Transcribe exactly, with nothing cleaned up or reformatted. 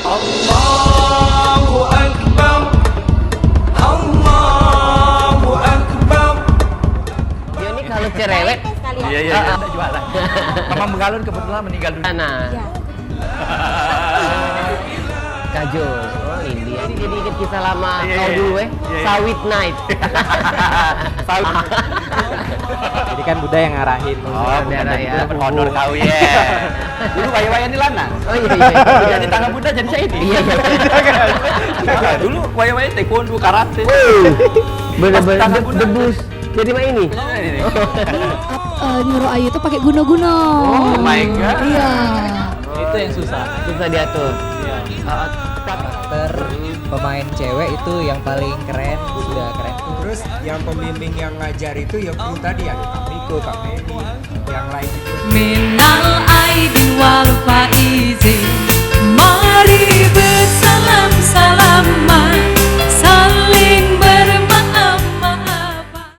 Allahu Akbar. Allahu Akbar. Dia ni kalau cerewet. Iya, iya, iya, tak jualan. Memang Bengalun kebetulan meninggal dunia. Nah. Iya. Kajol. Oh, ini. Jadi ingat kisah lama kau dulu, eh. Iya, iya. Sawit Night. Sawit. Jadi kan Buda yang ngarahin. Oh, Buda yang ngarahin. Dapat honor kau, ya. Dulu wayah-wayah ni lanang. Oh, iya, iya. Jadi tangan Buda jadi saya ini. Iya, iya. Dulu wayah-wayah taekwondo, karate. Bener-bener debus. Jadi mak ini. Ini. Ap-, eh, nyuruh Ayu tuh pakai guna-guna. Oh my God. Iya. Itu yang susah. Susah diatur. Iya. Karakter pemain cewek itu yang paling keren, sudah keren. Terus yang pembimbing yang ngajar itu ya kru tadi, ada Kak Miko, Kak Medi, yang lain itu. Minal aidin wal faizin.